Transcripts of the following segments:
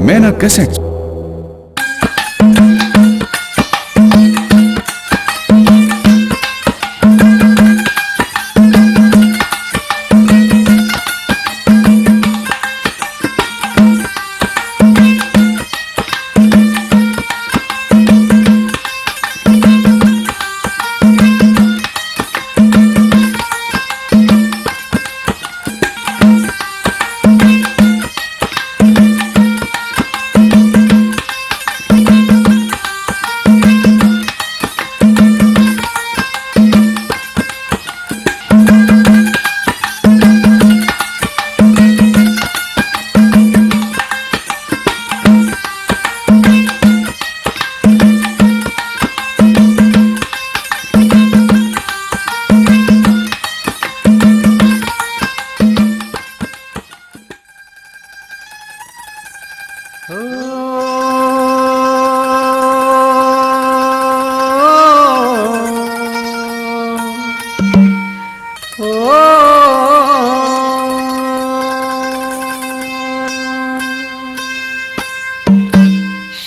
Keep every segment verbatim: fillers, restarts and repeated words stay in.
Mena Cassette.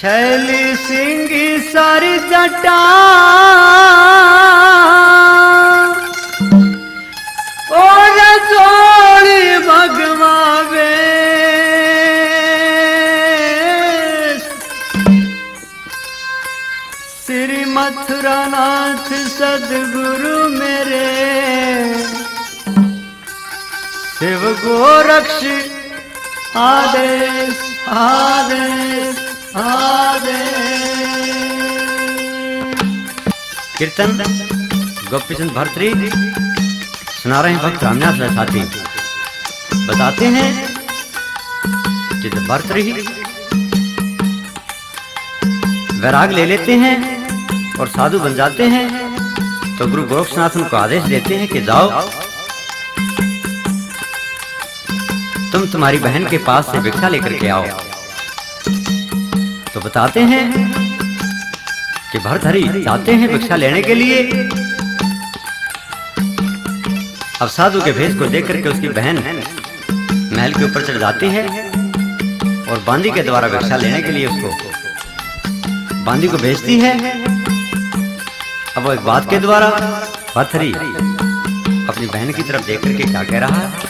शैली सिंह सर जटा और जोड़ी भगवावे। श्री मथुरानाथ सदगुरु मेरे, शिव गोरक्ष आदेश, आदेश, आदेश। कीर्तन गोपीचंद भरतरी, सुना रहे हैं भक्त रामनाथ राय साथी। बताते हैं कि जब भरतरी वैराग ले लेते हैं और साधु बन जाते हैं, तो गुरु गोरक्षनाथ उनको आदेश देते हैं कि जाओ, तुम तुम्हारी बहन के पास से भिक्षा लेकर के आओ। तो बताते हैं कि भरतहरि जाते हैं भिक्षा लेने के लिए। अब साधु के भेष को देख करके उसकी बहन महल के ऊपर चढ़ जाती है और बांदी के द्वारा भिक्षा लेने के लिए उसको, बांदी को भेजती है। अब वो एक बात के द्वारा भरतहरि अपनी बहन की तरफ देख करके क्या कह रहा है?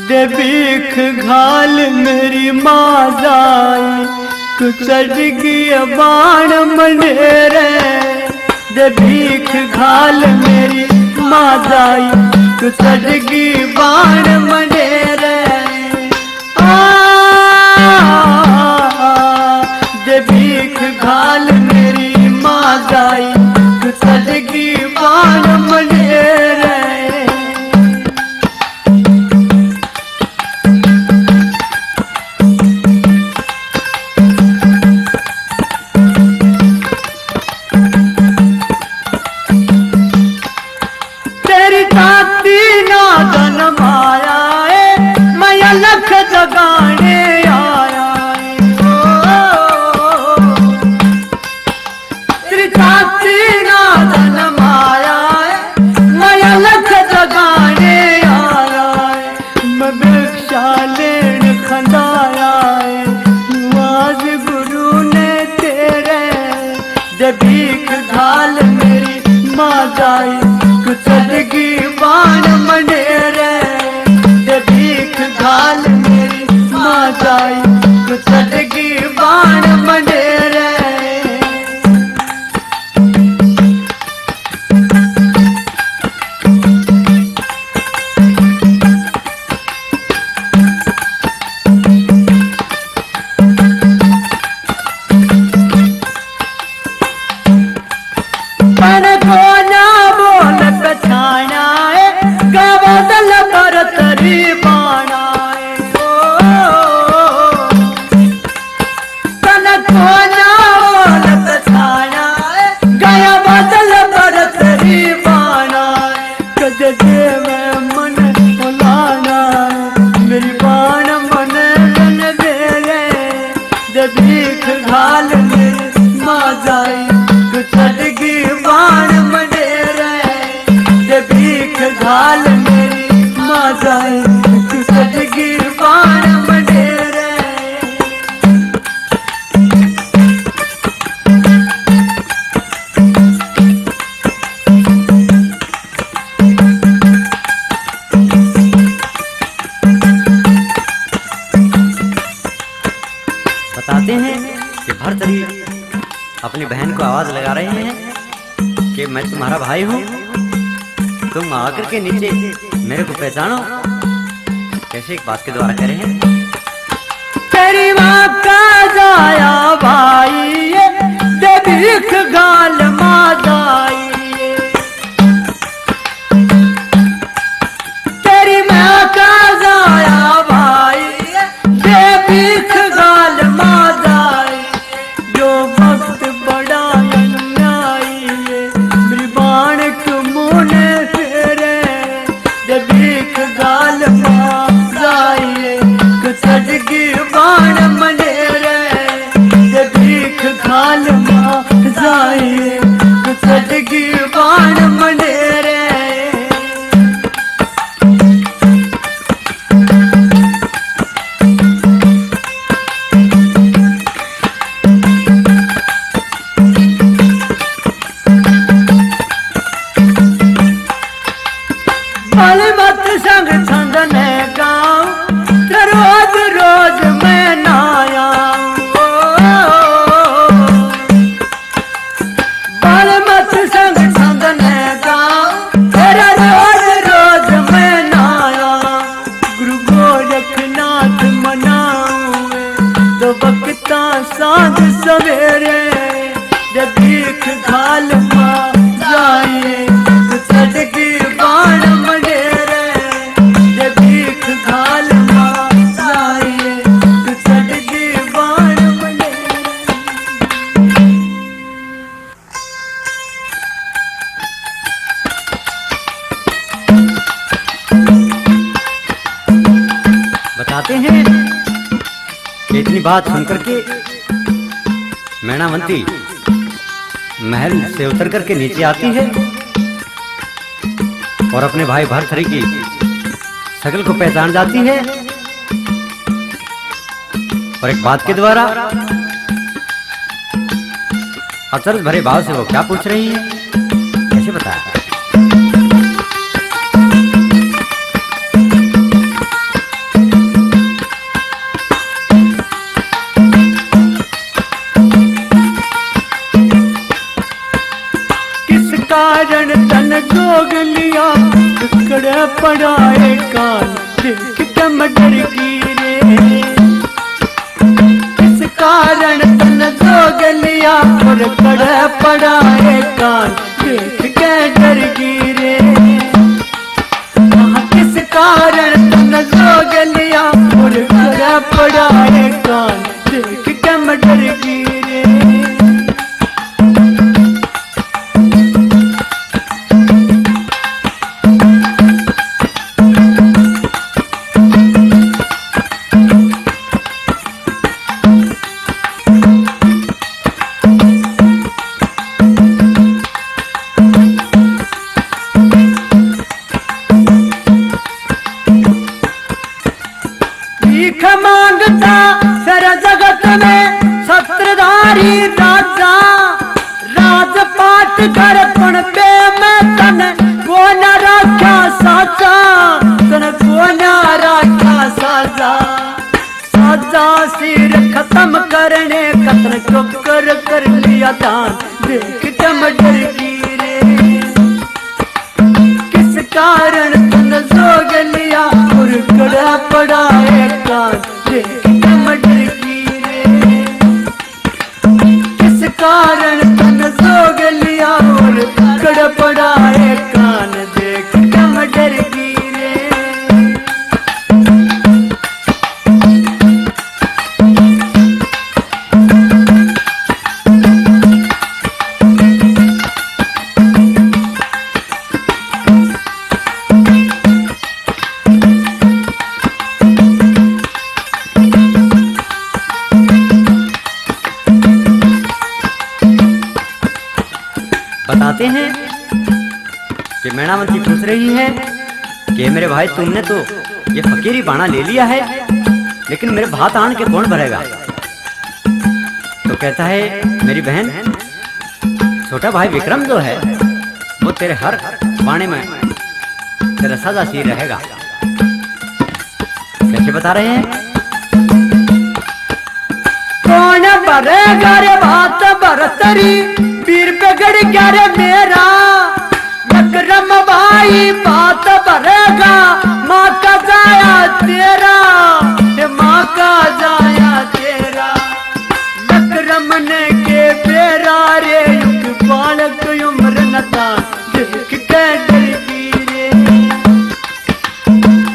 दे भीख घाल मेरी माँ जाई, तू चढ़ गई बाण मंडेरे। दे भीख घाल मेरी माँ जाई, तू चढ़ गई बाण मंडेरे। आ, दे भीख घाल मेरी माँ जाई, तू चढ़ गई बाण मंडेरे। तेरी ताती ना धन माया है, मैं अलख जगाने आया है। ओ, तेरी ताती ना धन माया है, मैं अलख जगाने आया है। मैं भिक्षा लेण खंदाया है, आज गुरु ने तेरे। दे भीख घाल मेरी माँ जाई, तू चढ़ गई बाण मंडेरे। दे भीख घाल मेरी माँ जाई, तू चढ़ गई बाण मंडेरे। पर कोना बोल पछाणा है, गवदल भरतरी बाणा है। ओ, बताते हैं कि भरथरी अपनी बहन को आवाज लगा रहे हैं कि मैं तुम्हारा भाई हूँ, तुम आकर के नीचे मेरे को पहचानो। कैसे एक बात के द्वारा कह रहे हैं। तेरी माँ का जाया भाई ये, दे भीख गाल माँ जाई ये। तेरी माँ का जाया भाई ये, दे भीख गाल माँ जाई। यो वक्त बड़ा अन्यायी है, मेरी बाणक मुंह ने फेरे, जब भीख गाल माँ जाए, तो छटकी बाण मनेरे, जब भीख गाल माँ जाए, तो छटकी बाण मनेरे। भले मत संग छंद ने गाऊं, रोज रोज मैं ना आऊं। भले मत संग छंद ने गाऊं, तेरा रोज रोज मैं ना आऊं। गुरु गोरखनाथ मनाऊं, दो वक्ता सांझ सवेरे, जब भीख घाल माँ जाए, तो छटकी बाण मनेरे, जब भीख घाल माँ जाए, तो छटकी बाण मनेरे। बताते हैं कि इतनी बात सुन करके मैणावंती महल से उतर करके नीचे आती है और अपने भाई भरथरी की शकल को पहचान जाती है और एक बात के द्वारा अचरज भरे भाव से वो क्या पूछ रही है, कैसे बताया? किस कारण तन जोग लिया, कड़े पड़ा एकान, देख के मैं डर गई रे। किस कारण तन जोग लिया, और कड़े पड़ा एकान, देख के डर गई रे। किस कारण तन जोग लिया, और कड़े पड़ा एकान, देख के मैं डर गई रे। भीख मांगता सर जगत में छत्रधारी राजा, राजपाट घर पण पे मैं तन कोना राख्या साजा, तन कोना राख्या साजा। साजा सिर खत्म करने कतन चुकर कर लिया दान, देख के मैं डर गई रे। किस कारण तन जोग लिया, और कड़ा पड़ा एकान, देख के मैं डर गई रे। किस कारण तन जोग लिया, और कड़ा पड़ा एकान, देख के मैं डर गई रे। बताते हैं कि मैणावंती पूछ रही है कि मेरे भाई, तुमने तो ये फकीरी बाणा ले लिया है, लेकिन मेरे भात आन के कौन भरेगा? तो कहता है, मेरी बहन, छोटा भाई विक्रम जो है, वो तेरे हर बाणे में तेरा साझा सी रहेगा। कैसे बता रहे हैं? रे गारे बात भरतरी, पीर बिगड़ गया रे मेरा। विक्रम भाई बात भरेगा, माँ का जाया तेरा, ए माँ का जाया तेरा। विक्रम ने के बेरा रे, युग बालक उम्र नता, देख के डर की रे।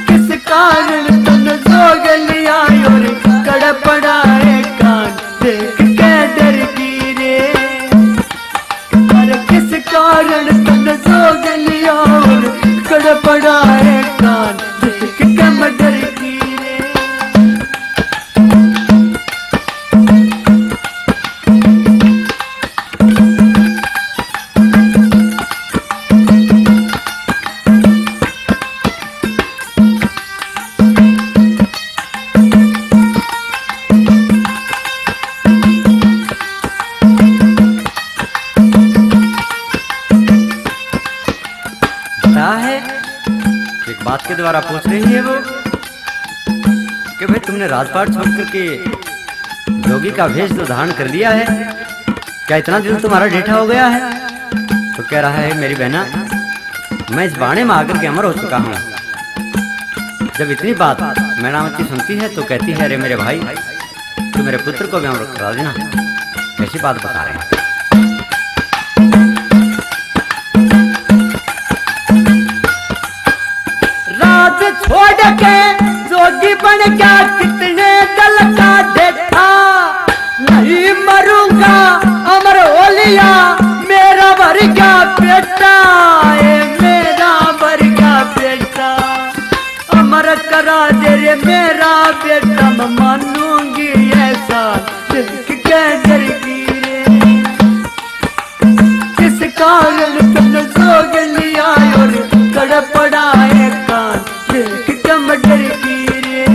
किस कारण तन जोग लिया और कड़ पड़ा है कान, देख के डर की रे। अरे किस कारण तन जोग लिया और कड़ पड़ा है कान, देख के मैं डर की रे। बता है, एक बात के द्वारा पूछ रही है वो कि भाई, तुमने राजपाट छोड़ करके जोगी का वेश तो धारण कर लिया है, क्या इतना दिल तुम्हारा ढीठा हो गया है? तो कह रहा है, मेरी बहना, मैं इस बाणे में आकर के अमर हो चुका हूँ। जब इतनी बात मैनावती सुनती है तो कहती है, अरे मेरे भाई, तू मेरे पुत्र को भी अमर करा देना। कैसी बात बता रहे हैं? राज छोड़ के जोगी बन गया, कितने दल का देखा। नहीं मरूंगा अमर हो लिया, मेरा भर गया बेटा, ए मेरा भर गया बेटा। अमर करा दे रे मेरा बेटा, मैं मानूंगी ऐसा, देख के डर की रे। किस कारण तन जोग लिया और कड़ पड़ा है कान, देख के मैं डर की रे।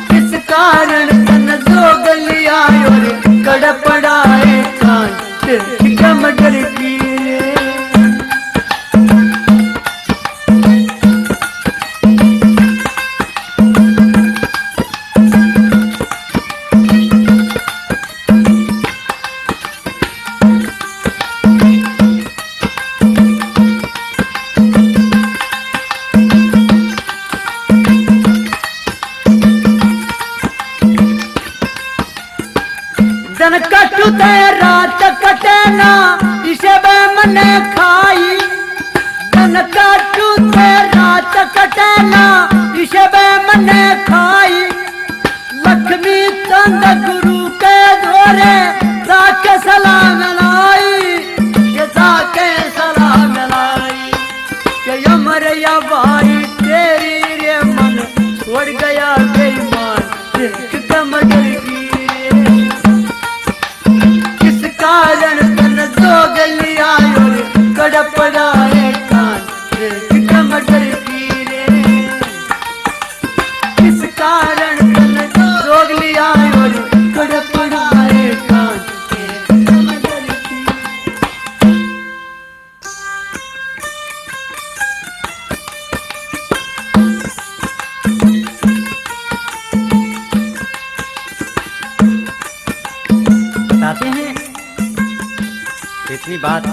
किस कारण तन जोग लिया और कड़ पड़ा है कान, देख के मैं डर की रे। दिन कटू ते रात कटे ना, इसे बे मने खाई। दिन कटू ते रात कटे ना, इसे बे मने खाई। लक्ष्मी चंद गुरु के जोरे जाके सलाम लाई, ये जाके सलाम लाई। के अमर या भाई तेरी रे, मन छोड़ गया बेईमान, देख के मैं डर की रे। किस कारण तन जोग लिया और कड़ पड़ा है कान, देख के मैं डर की रे। किस कारण तन जोग लिया और कड़ पड़ा है कान, देख के मैं डर की रे। बताते हैं, इतनी बात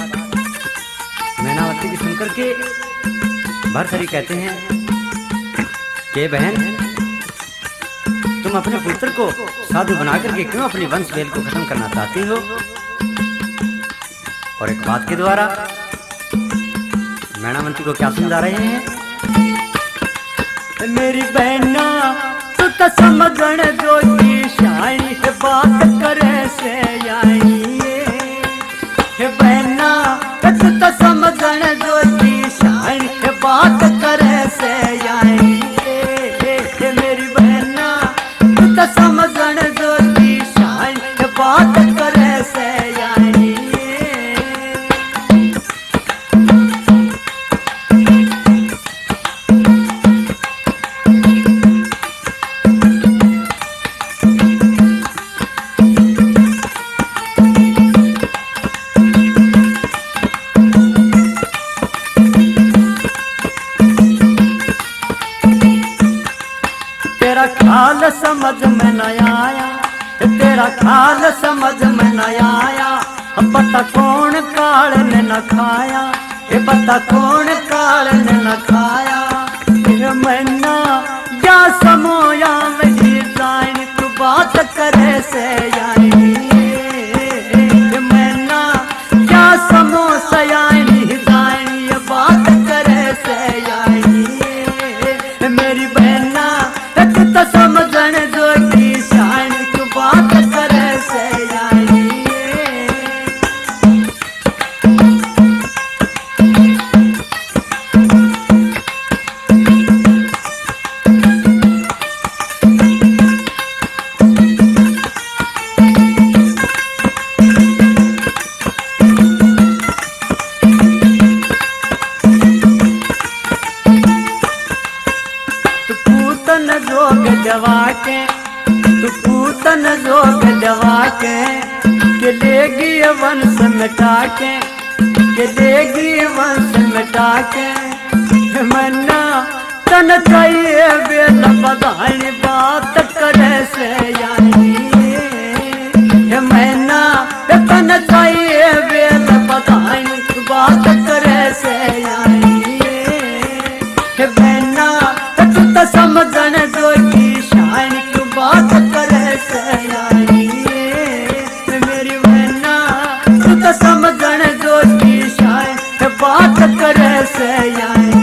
मैनावती की सुनकर के भरथरी कहते हैं कि बहन, तुम अपने पुत्र को साधु बना करके क्यों अपनी वंश वेल को खत्म करना चाहती हो? और एक बात के द्वारा मैनावंती को क्या समझा रहे हैं? मेरी बहना, तू तो समझण जोगी शानी है, बात करे से यानी है। हे बहना, तू तो समझण जोगी शानी है, बात करे से यानी है। हे मेरी बहना, तू तो समझण जोगी शानी है, बात करे से यानी है। तेरा ख्याल समझ में न आया, तेरा ख्याल समझ में न आया, पता कौन काल ने न खाया, ये पता कौन काल ने न खाया। ये मैना क्या समोया मेरी जान, तू बात करे से आई। ये मैना क्या समोसा आई जान, ये बात करे से आई। मेरी बहना, तू तो समझण जोगी शान, तू बात करे से यारी। तू पूतन जोग जवा के, तू पूतन जोग जवा के, के लेगी वंश मिटा के, के लेगी वंश मिटा के। मन्ना तन चाहिए बेल बधाई, बात करे से यारी। हे मैना, तन चाहिए बेल बधाई, बात करे से यारी। हे मैना, तू तो समझण जोगी शान, तू बात करे से यारी। मेरी मैना, तू तो समझण जोगी शान, बात करे से यारी।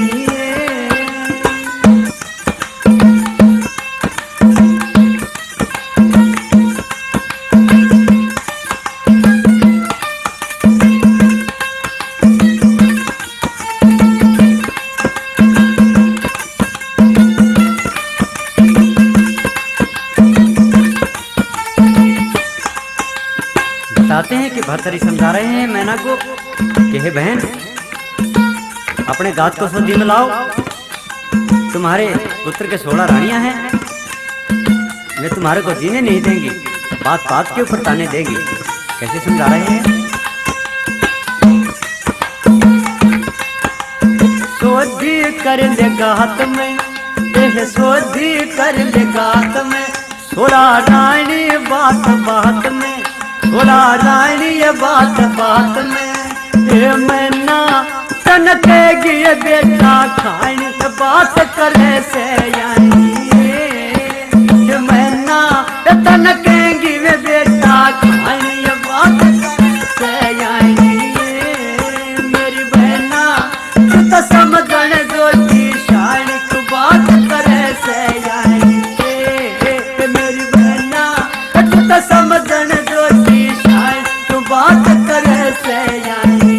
बताते हैं कि भरथरी समझा रहे हैं मैना को कि हे बहन, अपने गात को सुधी में लाओ। तुम्हारे पुत्र के सोलह रानियां हैं, वे तुम्हारे को जीने नहीं देंगी, बात बात के ऊपर ताने देंगी। कैसे समझा रहे हैं? सोधी कर ले गात में, देह सोधी कर ले गात में, सोलह रानी बात बात में, सोलह रानी ये बात बात में। ए मैना तन कहेगी ये बेटा खान, बात करे से यारी। ए मैना तन कहेगी ये बेटा खान, ये बात करे से यारी। मेरी बहना, तू तो समझण जोगी शान, तू बात करे से यारी। ए मेरी बहना, तू तो समझण जोगी शान, तू बात करे से यारी।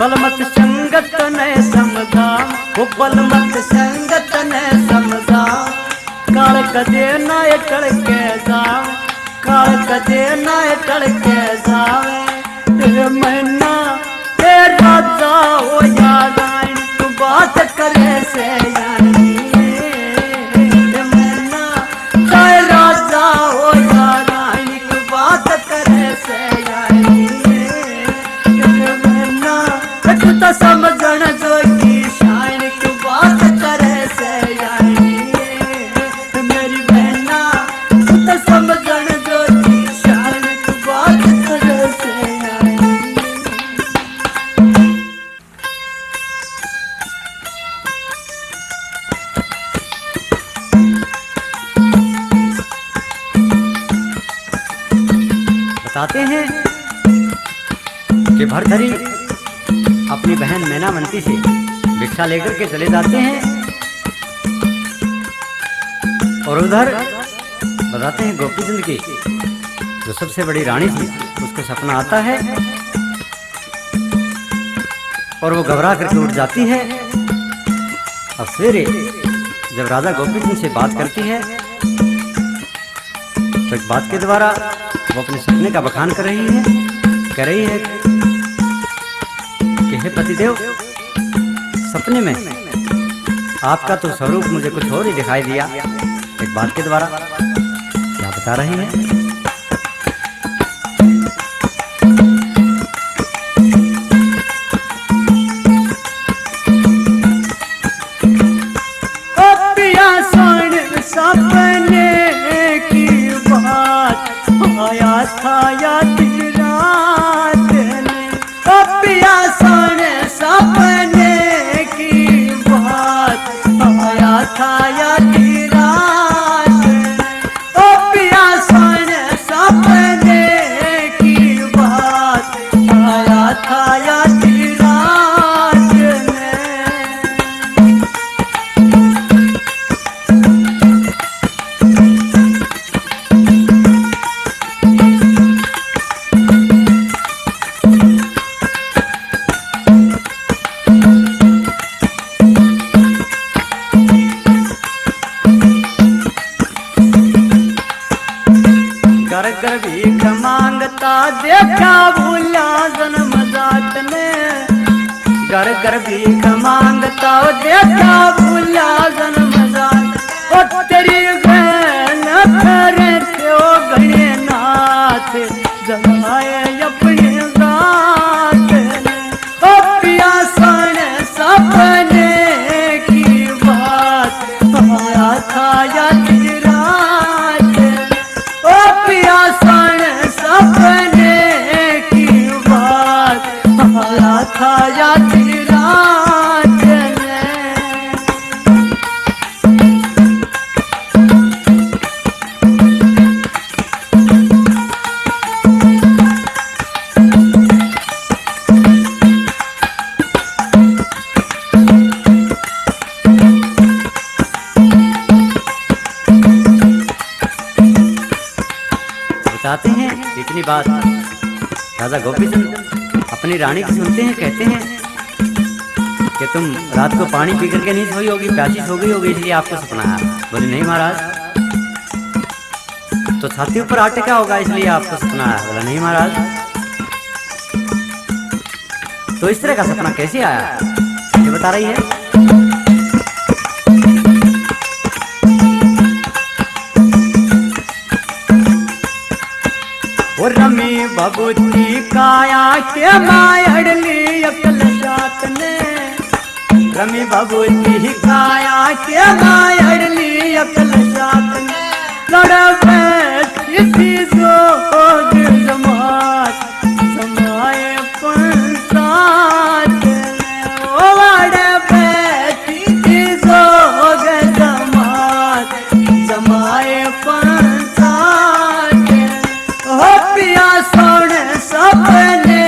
बलमत संगत ने समझा, वो बलमत संगत ने समझा। काल कदे ना ये टल के जावे, काल कदे ना ये टल के जावे। ए मैना, ए राजा हो या रानी, तू बात करे से यारी। ए मैना, ए राजा हो या रानी, तू बात करे से यारी। ए मैना, तू तो समझण जोगी शान, तू बात करे से यारी। मेरी बहना, तू तो समझण जोगी शान, तू बात करे से यारी। बताते हैं कि भरथरी अपनी बहन मैनावंती से भिक्षा लेकर के चले जाते हैं और उधर बताते हैं गोपीचंद की, जो सबसे बड़ी रानी थी, उसको सपना आता है और वो घबरा करके उठ जाती है। अब सवेरे जब राजा गोपीचंद से बात करती है, तो एक बात के द्वारा वो अपने सपने का बखान कर रही है, कह रही है कि हे पतिदेव, सपने में आपका तो स्वरूप मुझे कुछ और ही दिखाई दिया। एक बात के द्वारा क्या बता रहे हैं? ओ पिया सुन सपने की बात, आया था आधी रात ने। ओ पिया सुन सपने की बात, आया था आधी रात ने। ओ पिया सुन सपने की बात, आया था आधी रात ने। घर घर भीख मांगता देखा भूला जन्म जात ने। घर घर भीख मांगता देखा भूला जन्म जात। ओ तेरी गैल करे थे ओ गणनाथ, जमाए अपनी जात ने। ओ पिया सुन सपने की बात, आया था आधी रात। ओ पिया सुन सपने की बात, आया था आधी रात ने। बताते हैं इतनी बात, राजा गोपी चंद अपनी रानी की सुनते हैं, कहते हैं कि तुम रात को पानी पी करके नहीं सोई होगी, प्यासी सो गई होगी, इसलिए आपको सपना आया। बोले, नहीं महाराज, तो छाती ऊपर हाथ टिका होगा, इसलिए आपको सपना आया। बोला, नहीं महाराज। तो इस तरह का सपना कैसे आया, ये बता रही है। ओ रमी भभूति काया के मायड़ली अकल जात ने। रमी भभूति काया के मायड़ली अकल जात ने। लड़ बैठी थी जोग जमात, जमाए पंचायत ने। ओ लड़ बैठी थी जोग जमात, जमाए पंचायत। ओ पिया सुन सपने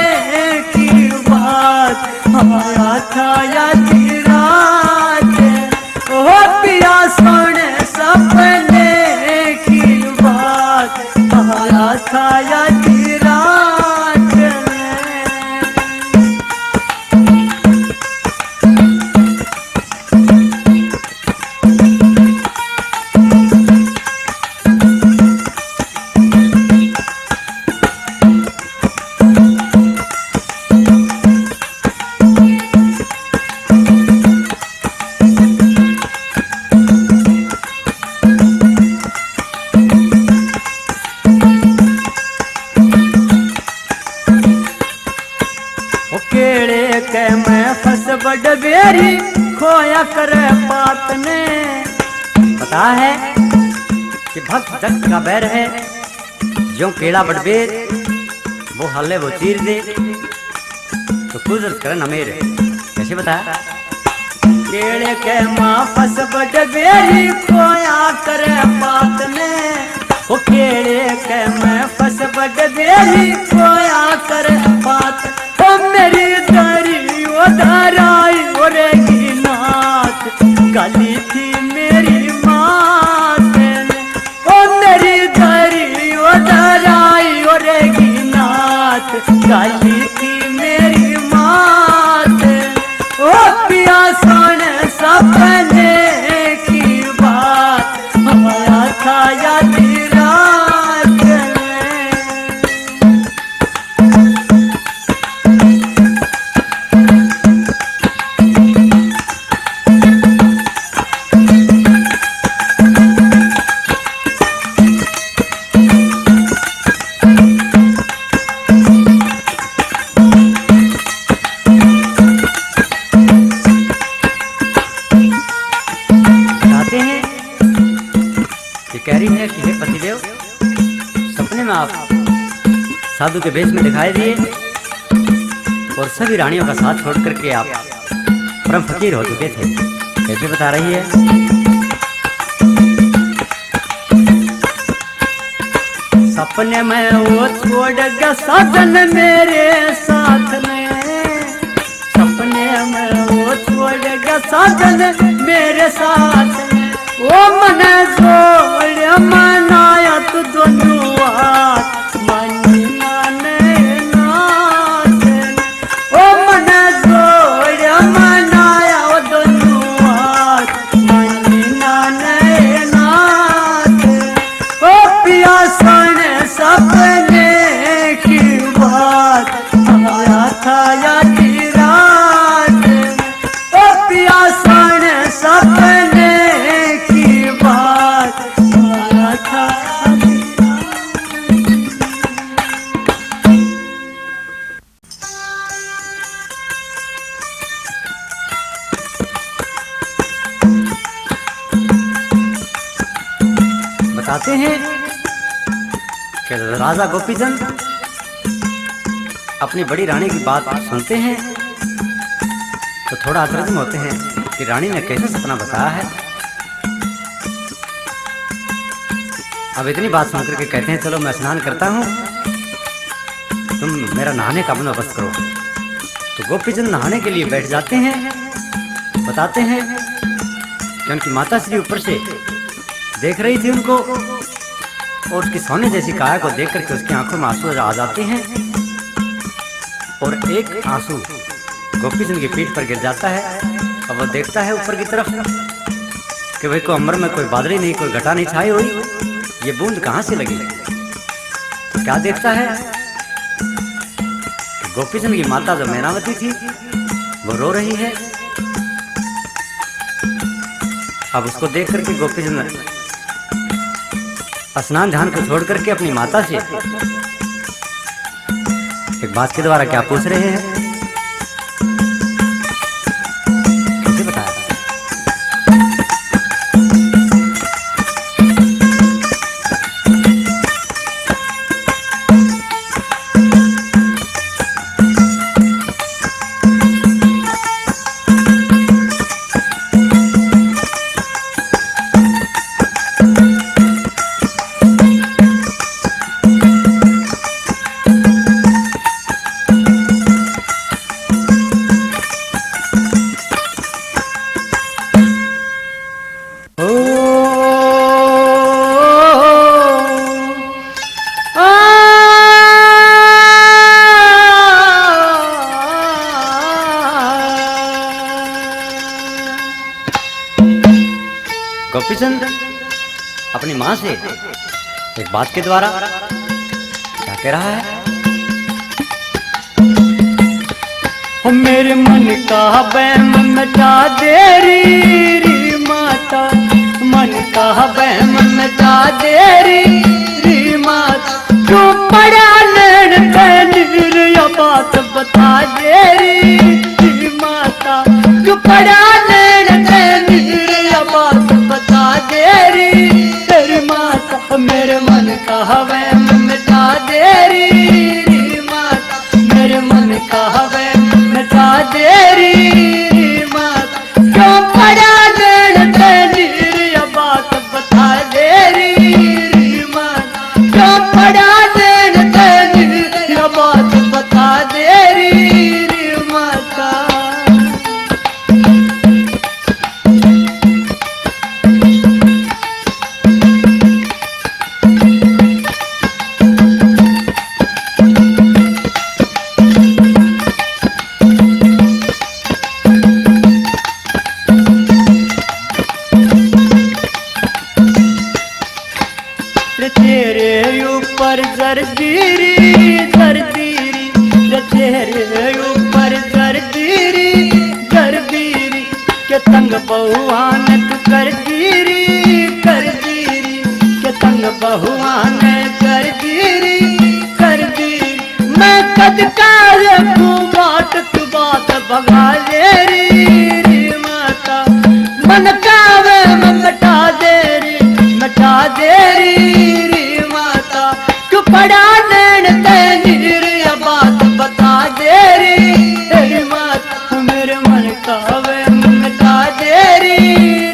की बात, आया था आधी रात। ओ पिया सुन सपने की बात, आया था आधी रात। ओ केले के मैं फस बड़ बेरी खोया करे पात ने। पता है कि भक्त जगत का बैर है, जो केला बड़बेर वो हाले वो चीर दे, तो कुदरत करे नमेर। कैसे बताया? केले के माँ फस बड़ बेरी खोया करे पात ने। ओ केले के मैं फस बड़ बेरी खोया करे पात। ओ मेरी दारी ओ दाराई ओ रे गीनाथ, गाली थी मेरी मात ने। ओ मेरी दारी ओ दाराई ओ रे गीनाथ, गाली थी मेरी मात। ओ पिया सुन सपने की बात, आया था आधी रात ने। में आप साधु के भेष में दिखाई दिए और सभी रानियों का साथ छोड़ करके आप परम फकीर हो चुके थे। कैसे बता रही है? सपने में वो छोड़ गया साजन मेरे साथ में, सपने में वो छोड़ गया साजन मेरे साथ में। ओ मने जोड़ मनाया तू दोनों हाथ, मानी ना नैना से। ओ मने जोड़ मनाया वो दोनों हाथ, मानी ना नैना से। ओ पिया सुन सपने की बात, आया था आधी रात। ओ पिया सुन सपने की बात, आया था आधी रात। बताते हैं कि राजा गोपीचंद अपनी बड़ी रानी की बात सुनते हैं तो थोड़ा अचरज में होते हैं कि रानी ने कैसे सपना बताया है। अब इतनी बात सुन करके कहते हैं, चलो मैं स्नान करता हूँ, तुम मेरा नहाने का बंदोबस्त करो। तो गोपीचंद नहाने के लिए बैठ जाते हैं। बताते हैं कि उनकी माता श्री ऊपर से देख रही थी उनको, और उसकी सोने जैसी काया को देख करके उसकी आंखों में आंसू आ जाते हैं और एक आंसू गोपीचंद की पीठ पर गिर जाता है। अब वो देखता है ऊपर की तरफ कि भाई, कोई अंबर में कोई बादल ही नहीं, कोई घटा नहीं छाई हुई, ये बूंद कहाँ से लगी? तो क्या देखता है? गोपीचंद की माता जो मैनावती थी, वो रो रही है। अब उसको देख करके गोपीचंद स्नान ध्यान को छोड़ करके अपनी माता से एक बात के द्वारा क्या पूछ रहे हैं, कैसे बताया? गोपीचंद अपनी माँ से एक बात के द्वारा क्या कह रहा है? ओ मेरे मन का वहम मिटा दे री, री माता, मन का वहम मिटा दे री, री माता। क्यों पड़ा नैन पे नीर, या बात बता दे री, री माता। क्यों पड़ा नैन पे नीर, या बात बता दे री, री माता। मेरे मन का वहम मिटा दे री, री माता। मेरे मन का वहम मिटा दे री, री माता। क्यों पड़ा नैन पे नीर, या बात बता दे री, री माता। क्यों पड़ा नैन पे नीर, या बात बता दे री, री माता। तेरे ऊपर जरदी री, जरदी री, तेरे ऊपर जरदी री, जरदी री। के तंग बहुआ ने तू कर दी री, कर दी री, के तंग बहुआ ने कर दी री, कर दी री। मैं कद का रखूं बाट, तू बात बगा दे री, री माता। मन का वहम मिटा दे री, मिटा दे री, री माता। क्यों कावे मिटा दे री,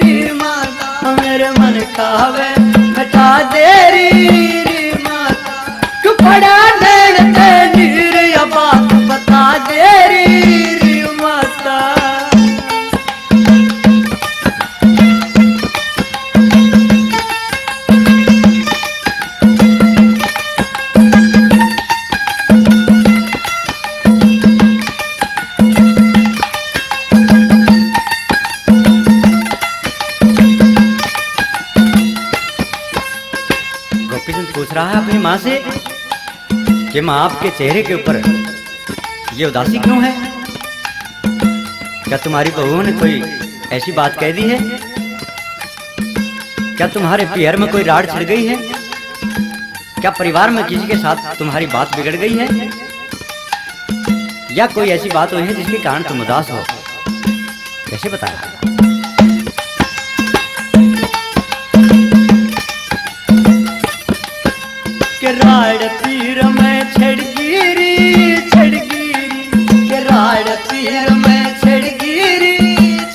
री माता, मेरे मन कावे मिटा दे री, री माता। क्यों पड़ा नैन ते नीर, या बात बता दे री, री माता। गोपीचंद पूछ रहा है अपनी माँ से कि माँ, आपके चेहरे के ऊपर ये उदासी क्यों है? क्या तुम्हारी बहुओं ने कोई ऐसी बात कह दी है? क्या तुम्हारे पीहर में कोई राड़ छिड़ गई है? क्या परिवार में किसी के साथ तुम्हारी बात बिगड़ गई है, या कोई ऐसी बात हुई है जिसके कारण तुम उदास हो? कैसे बताया? के राड़ पीहर में छिड़ गई री, छिड़ गई री, के राड़ पीहर में छिड़ गई री,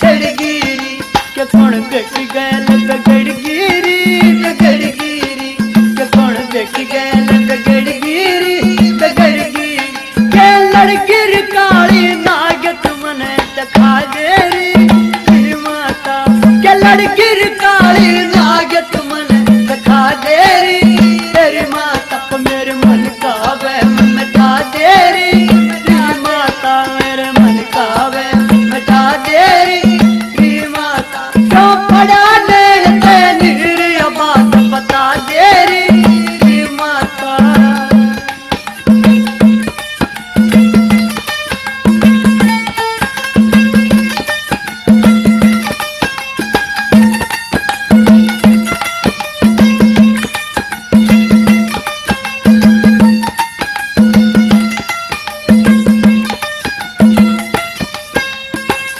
छिड़ गई री। के कौन बेटी गैल बिगड़ गई री, बिगड़ गई री। के कौन बेटी गैल बिगड़ गई री, बिगड़ गई री। के लड़की री काली नागत मने दिखा दे री, री माता। के लड़की री काली नागत मने दिखा दे री, तेरी माता। मेरे मन कावे मिटा दे री, री माता। मेरे मन कावे मिटा दे री, री माता। क्यों पड़ा नैन ते नीर, या बात बता दे री, री माता।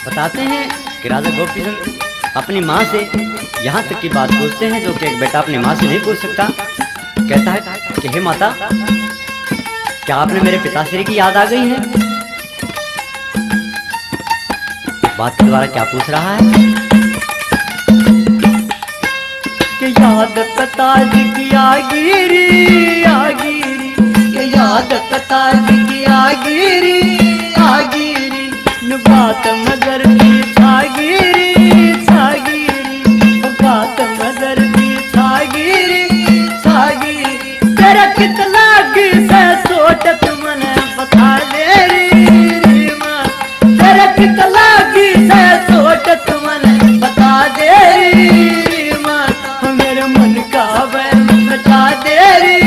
बताते हैं कि राजा गोपीचंद अपनी माँ से यहाँ तक की बात पूछते हैं जो कि एक बेटा अपनी माँ से नहीं पूछ सकता। कहता है कि हे माता, क्या आपने मेरे पिताश्री की याद आ गई है? बात के द्वारा क्या पूछ रहा है? के याद पिताजी की आ गई री, आ गई री। के याद पिताजी की आ गई री, आ गई री। न बात मगर की छा गई री, छा गई री। बात मगर की छा गई री, छा गई री। तेरा कितना की से सोच तू मने बता दे री, री माँ। तेरा कितना की से सोच तू मने बता दे री, री माँ। मेरे मन कावे मिटा दे री,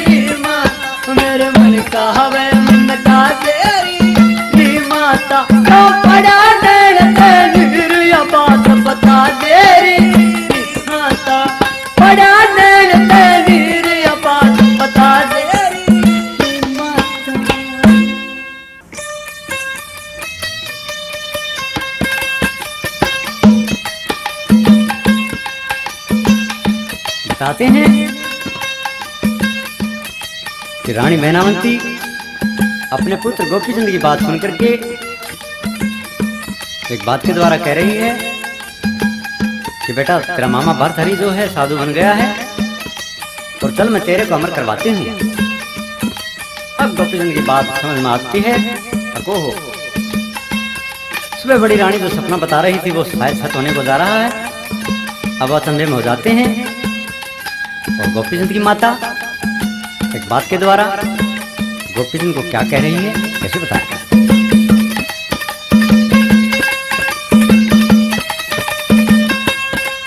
री माँ। मेरे मन कावे मिटा दे री, री माता। क्यों पड़ा नैन ते नीर, या बात बता दे री, री माता। पड़ा नैन ते नीर, या बात बता दे री, री माता। बताते हैं कि रानी मैनावंती अपने पुत्र गोपीचंद की बात सुन करके एक बात के द्वारा कह रही है कि बेटा, तेरा मामा भरथरी जो है, साधु बन गया है, और चल, मैं तेरे को अमर करवाती हूँ। अब गोपीचंद की बात समझ में आती है। अको हो, सुबह बड़ी रानी जो सपना बता रही थी, वो शायद सच होने को जा रहा है। अब अचंभे में हो जाते हैं। और गोपीचंद की माता एक बात के द्वारा गोपीचंद को क्या कह रही है, कैसे बताएगा?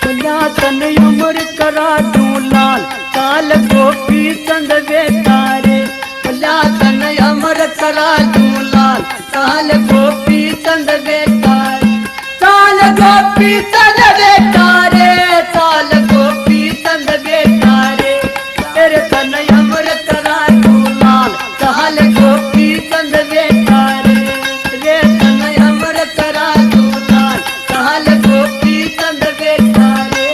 बोल्या तन अमर करा दूं लाल, काल गोपीचंद बेटा रे। बोल्या तन अमर करा दूं लाल, काल गोपीचंद बेटा रे। चाल गोपीचंद बेटा रे, चाल गोपीचंद बेटा रे। तेरे तन अमर करा दूं लाल, चाल गोपीचंद बेटा रे। रे तन अमर करा दूं लाल, चाल गोपीचंद बेटा रे।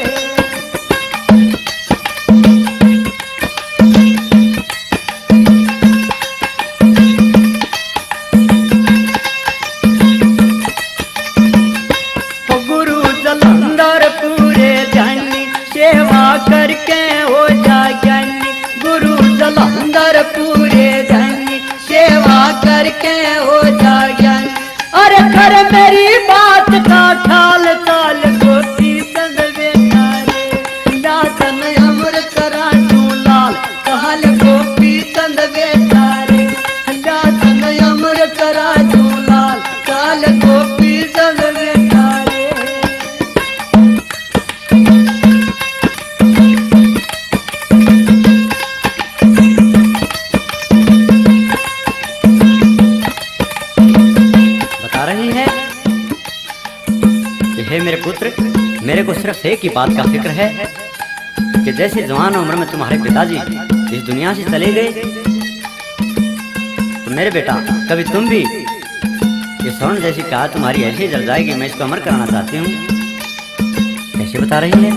कि हे मेरे पुत्र, मेरे को सिर्फ एक ही बात का फिक्र है कि जैसे जवान उम्र में तुम्हारे पिताजी इस दुनिया से चले गए, तो मेरे बेटा, कभी तुम भी ये स्वर्ण जैसी कला तुम्हारी ऐसे जल जाएगी, मैं इसको अमर कराना चाहती हूँ। कैसे बता रही है?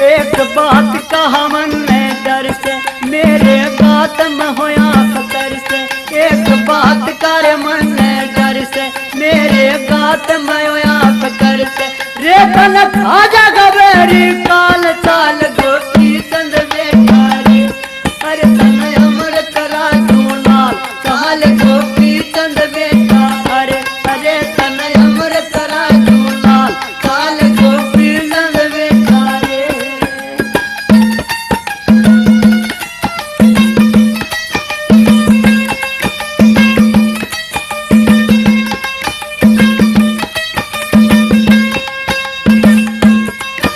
एक बात कहा मन ने डर से, मेरे बात में होया फिकर से। एक बात कर मन ने डर से, मेरे बात में होया फिकर से। रे तन खा जा गबेरी काल चाल गोपी चंद बेटा रे। अरे तन अमर करा तू लाल, काल गोपी चंद बेटा। अरे, अरे तन अमर करा तू लाल, काल गोपी चंद बेटा रे।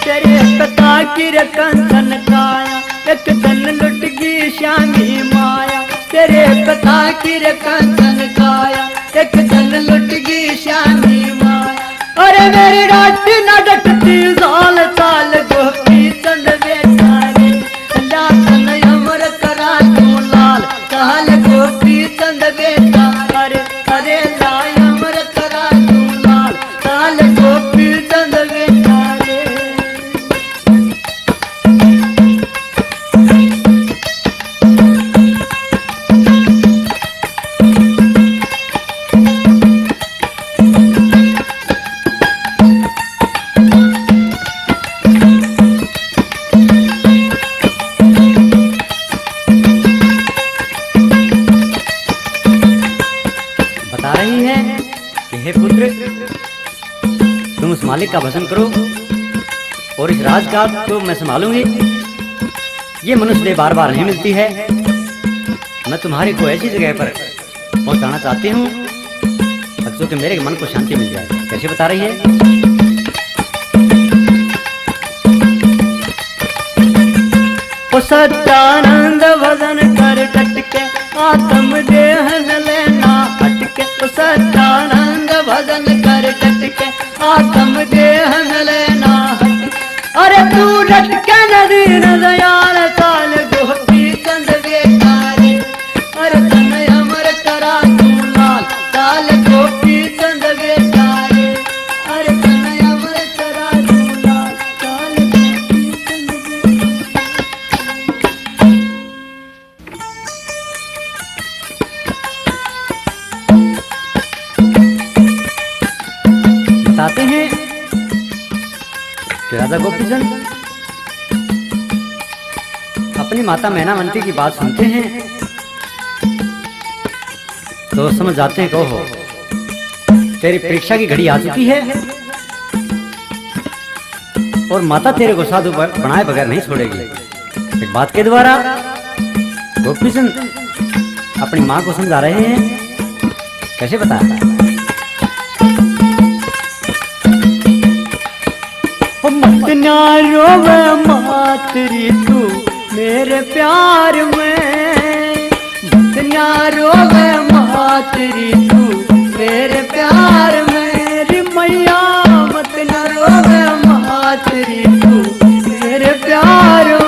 तेरे पिता की रे कंचन काया, एक दिन लुट गई श्यामी माया। तेरे पिता की रे कंचन काया, एक दिन लुट गई श्यामी माया। अरे मेरी रात ना डटती जाल चाल गोपी चंद बेटा रे। अल्लाह तन अमर करा तू लाल, काल गोपी चंद बेटा रे। अरे ला अमर करा तू लाल, काल गोपी चंद बेटा रे। बता रही है कि हे पुत्र, तुम उस मालिक का भजन करो और इस राज का तो मैं संभालूंगी। ये मनुष्य देह बार बार नहीं मिलती है। मैं तुम्हारे को ऐसी जगह पर पहुंचाना चाहती हूँ, ताकि मेरे मन को शांति मिल जाए। कैसे बता रही है? ओ सच्चानंद भजन कर डट के, आत्म देह न लेना हट के। ओ सच्चानंद भजन कर डट के, आत्म देह न लेना हट। अरे तू डट के नदी न दयाल काल गोपी चंद बेटा रे। अरे तन अमर करा तू लाल, काल गोपी चंद बेटा रे। अरे तन अमर करा तू लाल, काल गोपी चंद बेटा रे। बताते हैं कि राजा गोपीचंद अपनी माता मैनावंती की बात सुनते हैं तो समझ जाते हैं कि ओहो, तेरी परीक्षा की घड़ी आ चुकी है और माता तेरे को साधु ब-, बनाए बगैर नहीं छोड़ेगी। एक बात के द्वारा गोपीचंद अपनी माँ को समझा रहे हैं। कैसे बताया? ओ मत ना रोवे मातरी तू मेरे प्यार में, मत ना रोवे मातरी तू मेरे प्यार में। री मैया मत ना रोवे मातरी तू मेरे प्यार में।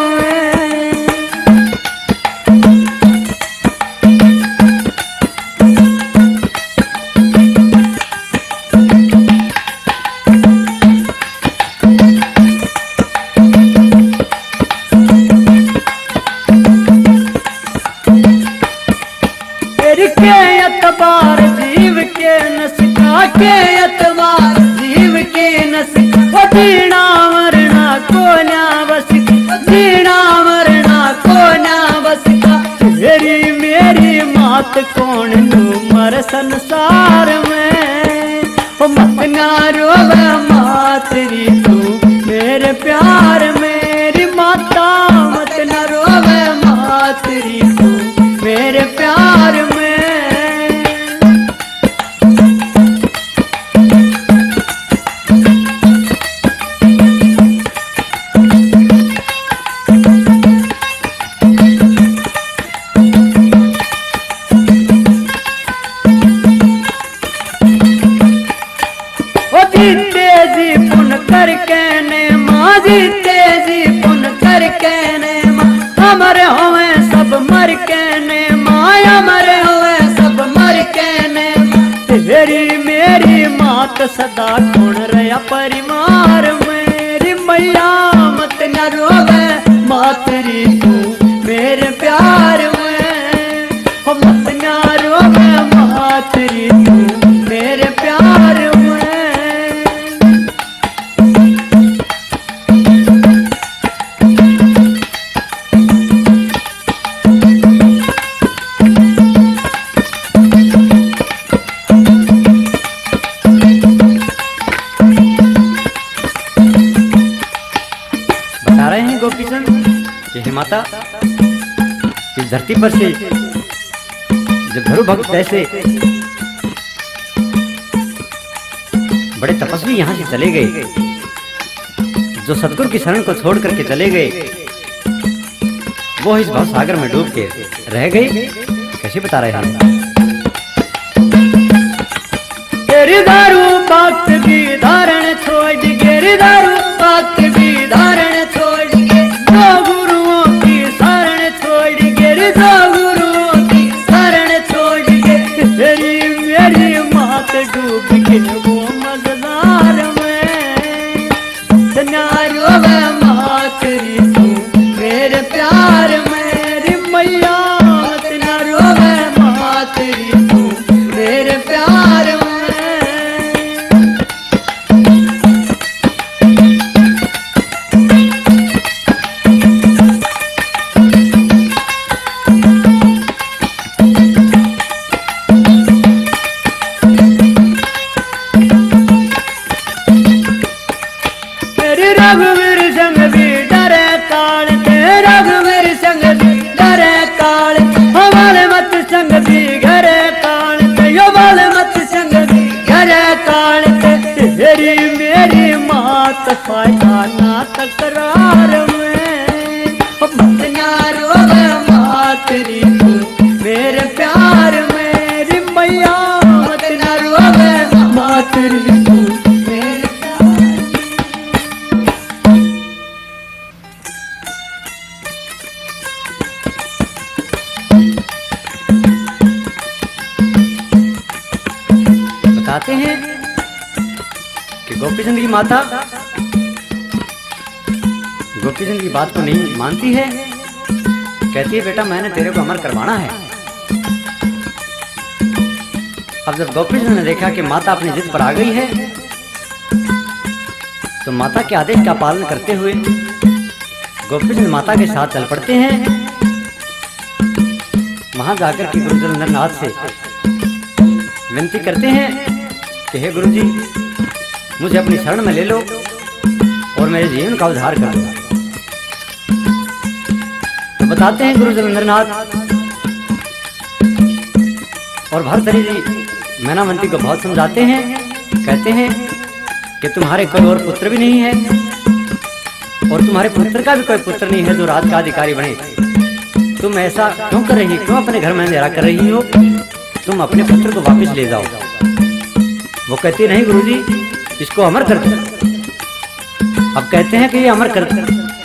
तेरे के एतबार जीव के नस का, के एतबार जीव के नस का। ओ जीना मरना कोन्या बस का, जीना मरना कोन्या बस का। तेरी मेरी मात कौन नू मर संसार में। ओ मत ना रोवे मातरी तू मेरे प्यार में। री माता मत ना रोवे मातरी तू मेरे प्यार में। जीते जी पुन करके ने माँ, अमर होवे सब मर के ने माँ, अमर होवे सब मर के ने माँ। तेरी मेरी मात सदा कौन रहा परिवार में। री मैया मत न रोवे मात री तू मेरे प्यार में। ओ मत न रोवे मात री तू मेरे प्यार में। बता रहे हैं गोपीचंद कि हे माता, इस धरती पर से जब भरु भक्त ऐसे बड़े तपस्वी यहाँ से चले गए, जो सतगुरु की शरण को छोड़ करके चले गए, वो इस भव सागर में डूब के रह गए। कैसे बता रहे हैं? तेरी दारू भक्त भी धारण छोड़, तेरी दारू भक्त भी धारण छोड़, जो गुरुओं की शरण छोड़, तेरी जो गुरुओं की शरण छोड़, तेरी मेरी मात डूब के वो मझधार में। न्यारो वे मात री तू मेरे प्यार में। री मैया, न्यारो वे मात री तू मेरे प्यार में। तेरे रघुवीर संग भी डरे काल, तेरे रघुवीर संग भी डरे काल, हवाले मत संग भी घरे काल, यो वाले मत संग भी घरे काल। तेरी मेरी मात फायदा ना तकरार में। मत ना रोवे मात री तू मेरे प्यार में। री मैया, मत ना रोवे मात री तू मेरे प्यार में। बताते हैं कि गोपीचंद की माता गोपीचंद की बात को नहीं मानती है, कहती है, "बेटा, मैंने तेरे को अमर करवाना है।" अब जब गोपीचंद ने देखा कि माता अपनी जिद पर आ गई है, तो माता के आदेश का पालन करते हुए गोपीचंद माता के साथ चल पड़ते हैं। वहां जाकर के गुरु जलंधरनाथ से विनती करते हैं कि हे गुरु जी, मुझे अपनी शरण में ले लो और मेरे जीवन का उद्धार कर दो। तो बताते हैं गुरु जलंधरनाथ और भरतरी जी मैनावंती को बहुत समझाते हैं, कहते हैं कि तुम्हारे कोई और पुत्र भी नहीं है और तुम्हारे पुत्र का भी कोई पुत्र नहीं है जो राज का अधिकारी बने। तुम ऐसा क्यों कर रही, क्यों अपने घर में अंधेरा कर रही हो? तुम अपने पुत्र को वापस ले जाओ। वो कहती, "नहीं गुरुजी, इसको अमर कर दो।" अब कहते हैं कि ये अमर कर,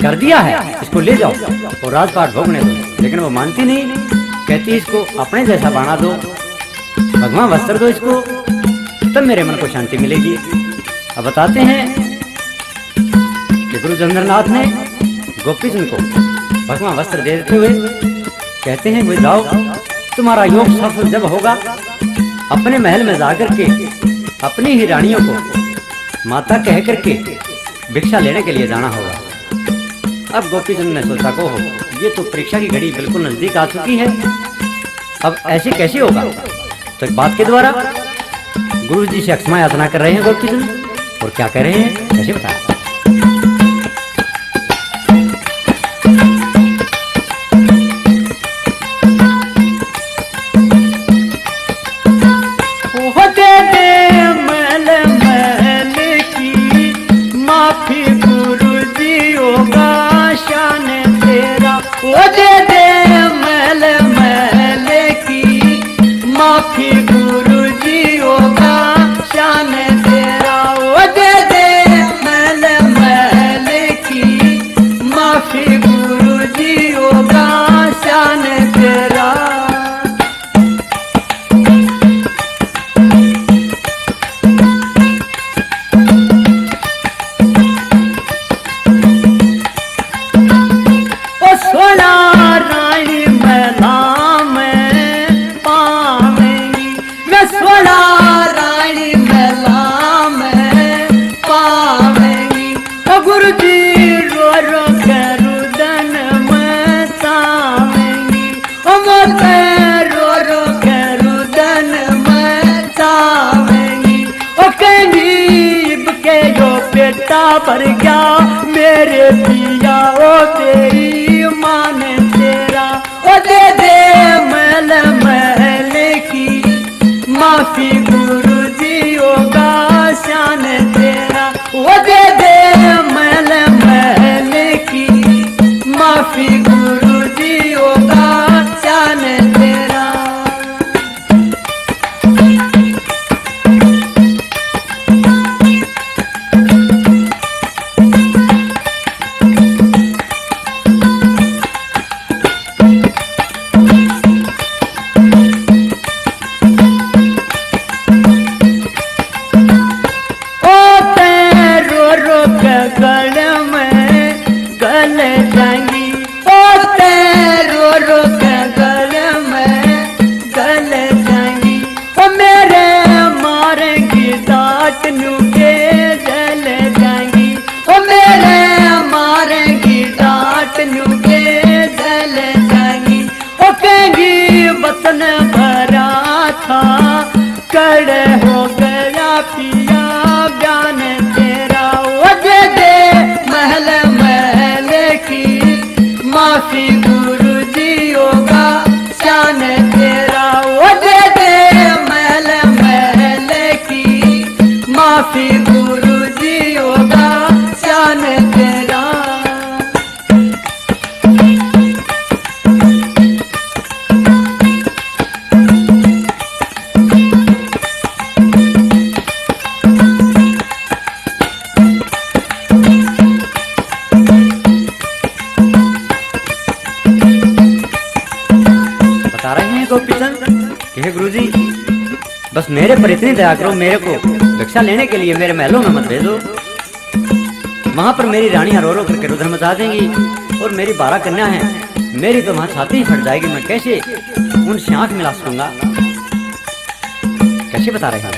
कर दिया है, इसको ले जाओ और राजपाट भोगने दो। लेकिन वो मानती नहीं, कहती, "इसको अपने जैसा बना दो, भगवा वस्त्र दो इसको, तब मेरे मन को शांति मिलेगी।" अब बताते हैं कि गुरु जलंधरनाथ ने गोपीचंद को भगवा वस्त्र दे देते हुए कहते हैं, "भाई जाओ, तुम्हारा योग सफल जब होगा, अपने महल में जाकर के अपनी ही रानियों को माता कह करके भिक्षा लेने के लिए जाना होगा।" अब गोपीचंद ने सोचा, "को हो, ये तो परीक्षा की घड़ी बिल्कुल नजदीक आ चुकी है, अब ऐसे कैसे होगा?" तो एक बात के द्वारा गुरु जी से अक्षमा याचना कर रहे हैं गोपीचंद, और क्या कह रहे हैं, कैसे बताएं? ओ दे दे मल मल की माफी गुरु जी, होगा शान तेरा। ओ दे दे मल मल की माफी गुरु जी, होगा शान तेरा। ओ दे दे मल मल टाबर क्या मेरे पिया, ओ तेरी मान तेरा, ओ दे दे महल महल की माफी गुरु जी, होगा शान तेरा, ओ दे दे महल महल की माफी गुरु जी, होगा शान तेरा। ओ तै रो रो के गल में गल जाएंगी, ओ तै रो रो के गल में गल जाएंगी, ओ मेरे मारेंगी डांट नू के जल जाएंगी, ओ मेरे मारेंगी डांट नू के जल जाएंगी, ओ कहेंगी वतन भरा था, कड़े हो गया पिया बयान तेरा, ओ दे दे महल महल की माफी गुरु जी, होगा शान तेरा, ओ दे दे महल महल की माफी गुरु जी, होगा शान तेरा। बता रहे हैं गोपीचंद कि हे गुरुजी, बस मेरे पर इतनी दया करो, मेरे को भिक्षा लेने के लिए मेरे महलों में मत भेजो। वहां पर मेरी रानियां रो रो करके रुदन मचा देंगी और मेरी बारह कन्या हैं, मेरी तो वहां छाती ही फट जाएगी। मैं कैसे उनसे आंख मिला सकूंगा? कैसे बता रहे हैं?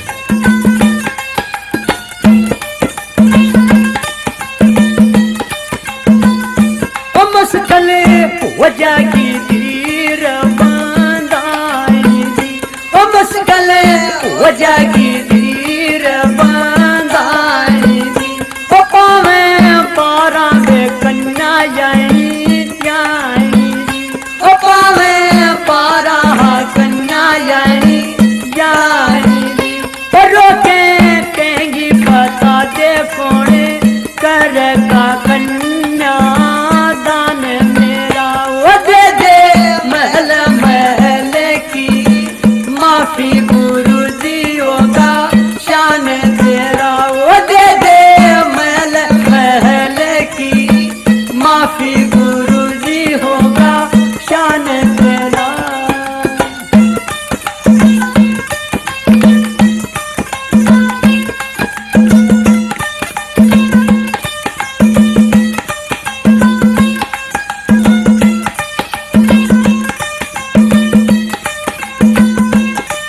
ओ मुश्किल हो जाएगी धीर बांधाई दी, ओ मुश्किल हो जाएगी धीर बांधाई दी, ओ पावे पारा दे कन्या आई, आई दी। ओ पावे पारा कन्या यानी, यानी री। ओ रोके तेंगी बता दे कौन करेगा कन्या दान मेरा। ओ दे दे महल महल की माफी गुरु जी होगा शान तेरा। ओ दे दे महल महल की माफी गुरु जी होगा शान तेरा।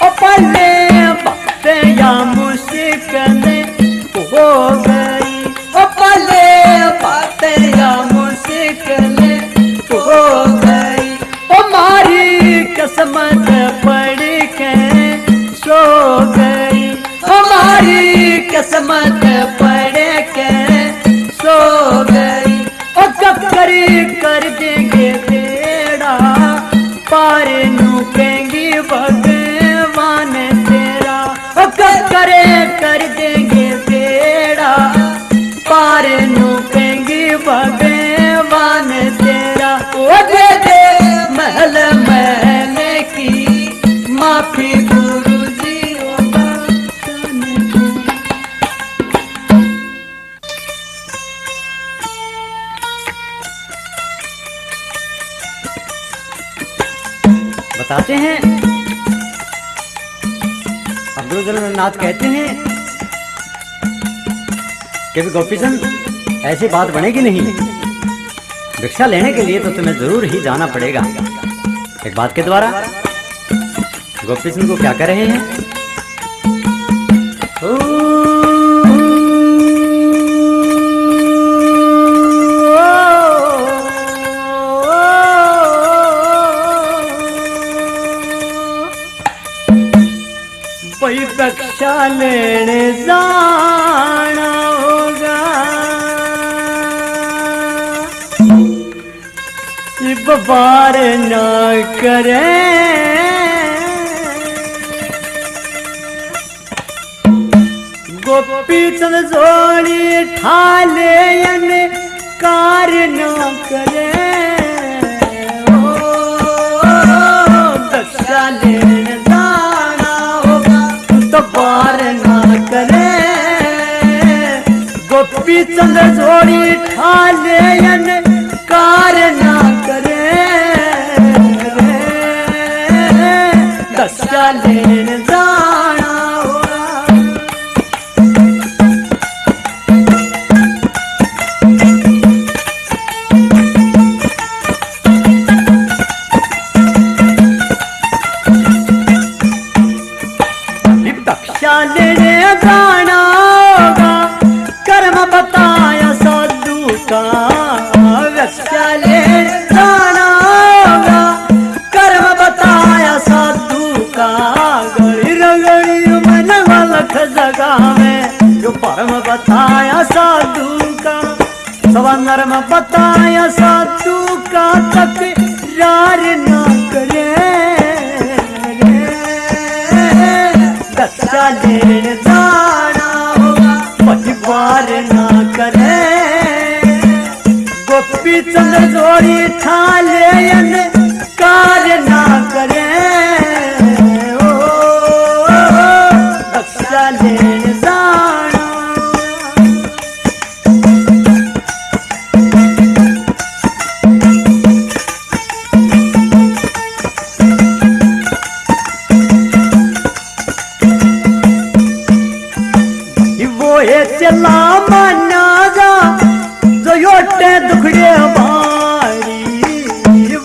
ओ पहले बातें या मुश्किल हो गई, ओ पहले बातें या मुश्किल हो गई। ओ मारी किस्मत पढ़ के सो गई, ओ मारी किस्मत पढ़ के सो गई। ओ ककरी कर देंगे बेड़ा पार नू कहेंगी भगवान तेरा। ओ ककरे कर देंगे बेड़ा पार नू कहेंगी भगवान तेरा। ओ दे दे महल महल की माफी गुरु जी होगा शान तेरा। बताते हैं, अब्दुल जलील नाथ कहते हैं कि भी गोपीचंद, ऐसी बात बनेगी नहीं, भिक्षा लेने के लिए तो तुम्हें जरूर ही जाना पड़ेगा। एक बात के द्वारा गोपीचंद को क्या कह रहे हैं? ओ, भाई भिक्षा लेने जाना होगा। बार ना करे। गोपी चंद जोड़ी ठाले अन कार ना करे। ओ, दक्षा लेन जाना होगा, तू तो बार ना करे। गोपी चंद जोड़ी ठाले अन कार ना करे। दक्षा लेन जाना होगा। दक्षा लेने जाना होगा, कर्म बताया साधु का। दक्षा लेने जाना होगा, कर्म बताया साधु का। गली रगड़ी मन वलख जगावे, जो भरम बताया साधु का। सवा नरम बताया साधु का, तकरार ना करे। दक्षा लेन जाना होगा, परिवार ना करे। गोपी चंद जोड़ी ठाले अन कार ना करे। ओ, दक्षा लेन जाना। वो है चला माना जा, जो योटे दुखड़े भारी।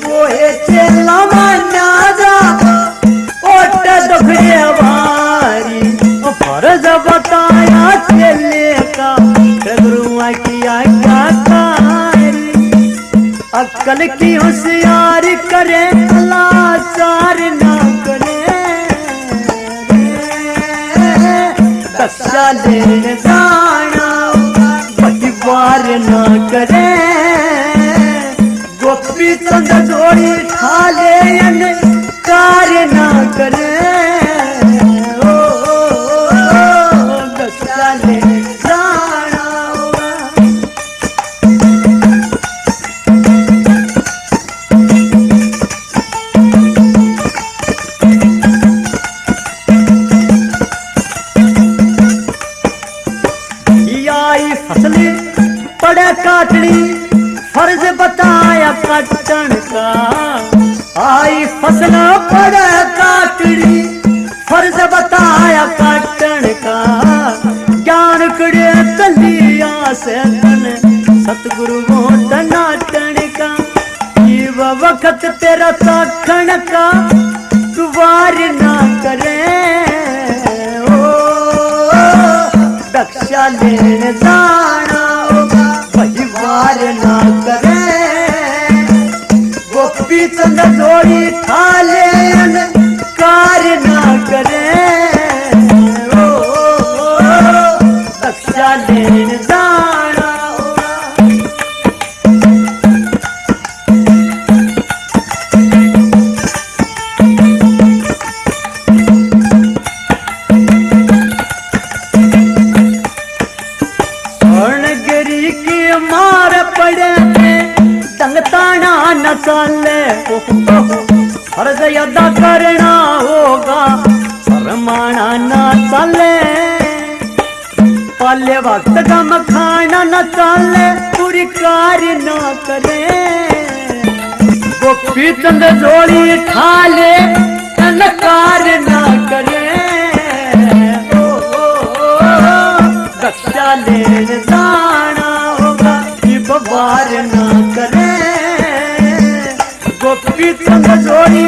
वो है चला माना जा, ओटे दुखड़े भारी। वो फर्ज बताया चेले का, गुरुआ की आज्ञाकारी। अक्ल की होशियार करे, लाचार ना करे। दक्षा लेन जाना, परिवार ना करे। गोपी चंद जोड़ी ठाले अन कार ना करे। ओ, ओ, ओ, दक्षा लेन जाना। आई फसल पड़े काटनी, फर्ज बताया काटन का। आई फसल पड़े काटनी, फर्ज बताया काटन का। ज्ञान कड़े तलिया से तन, सतगुरु वो टनाटन का। इब वक्त तेरा चाखण का, तू वार ना करे। ओ, दक्षा लेन जाना होगा, परिवार ना करे। गोपी चंद जोड़ी ठाले अन कार ना करे। ओ, दक्षा लेन जाना होगा। स्वर्णगिरी की मार पड़े, डंगताना न चाले। ओह, ओह, फर्ज अदा करना होगा, शर्माना ना चाले। पाले वक्त गम खाना न चाले, पूरी कार ना करे। गोपी चंद जोड़ी ठाले, इनकार ना करे। ओ, ओ, ओ, दक्षा लेन जाना होगा, इब वार ना करे। गोपी चंद जोड़ी